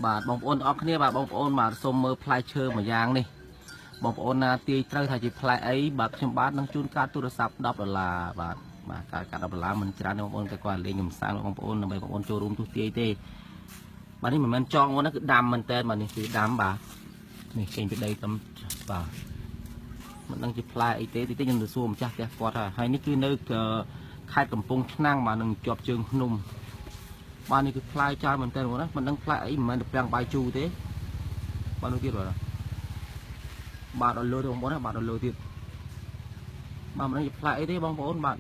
បាទបងប្អូនទាំងអស់គ្នាបាទបងប្អូនបាទសូមមើលផ្លែឈើមួយយ៉ាងនេះបងប្អូនណាទាយត្រូវថាជាផ្លែអីបាទខ្ញុំបាទនឹងជូនកាតទូរស័ព្ទ10ដុល្លារបាទបាទកាត10ដុល្លារមិនច្រើនទេបងប្អូនតែគាត់លេងកំសាន្តបងប្អូនដើម្បីបងប្អូនចូលរួមទស្សទាយទេបាទនេះមិនមែនចងបងណាគឺដាំមែនតើបាទនេះគឺដាំបាទនេះចេញពីដីតំបាទមិនដឹងជាផ្លែអីទេតិចតិចខ្ញុំទៅសួរម្ចាស់ផ្ទះគាត់ហើយនេះគឺនៅខេត្តកំពង់ឆ្នាំងបាទនឹងជាប់ជើងភ្នំបាទនេះគឺផ្លែច្រើនមែនតើបងណាមិនដឹងផ្លែអីមិនមែនទៅពាំងបាយជូរទេបាទនោះទៀតបាទបាទដល់លើទេបងប្អូនណាបាទដល់លើទៀតបាទមិនដឹងជាផ្លែអីទេបងប្អូនបាទ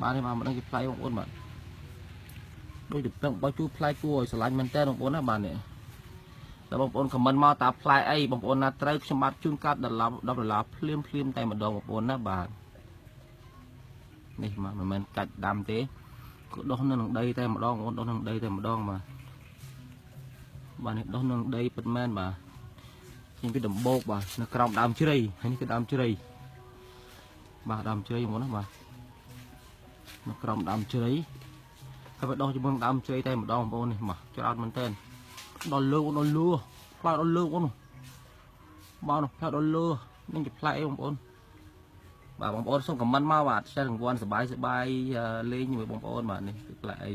បាទនេះបាទមិនដឹងជាផ្លែបងប្អូនបាទដូចទៅពាំងបាយជូរផ្លែគួរឲ្យស្រឡាញ់មែនតើបងប្អូនណាបាទនេះតែបងប្អូនខមមិនមកតើផ្លែអីបងប្អូនណាត្រូវខ្ញុំបាទជូនកាត់10ដុល្លារភ្លាមភ្លាមតែម្ដងបងប្អូនណាបាទនេះមកមិនមែនកាច់ដាំទេគឺដុះនៅនឹងដីតែម្ដងបងប្អូនដុះនឹងដីតែម្ដងបាទបាទនេះដុះនឹងដីពិតមែនបាទចេញពីដំបូកបាទនៅក្រោមដើមជ្រៃហើយនេះគឺដើមជ្រៃបាទដើមជ្រៃបងប្អូនណាបាទនៅក្រោមដើមជ្រៃហើយបើដុះជាមួយដើមជ្រៃតែម្ដងបងប្អូននេះបាទច្រើនមែនតើដល់លើដល់លឺផ្លែដល់លើបងប្អូនបាទផ្លែដល់លើនឹងជាផ្លែអីបងប្អូនបាទបងប្អូនសូមខមមិនមកបាទឆ្លងរង្វាន់សបាយសបាយលេងជាមួយបងប្អូនបាទនេះគឺផ្លែអី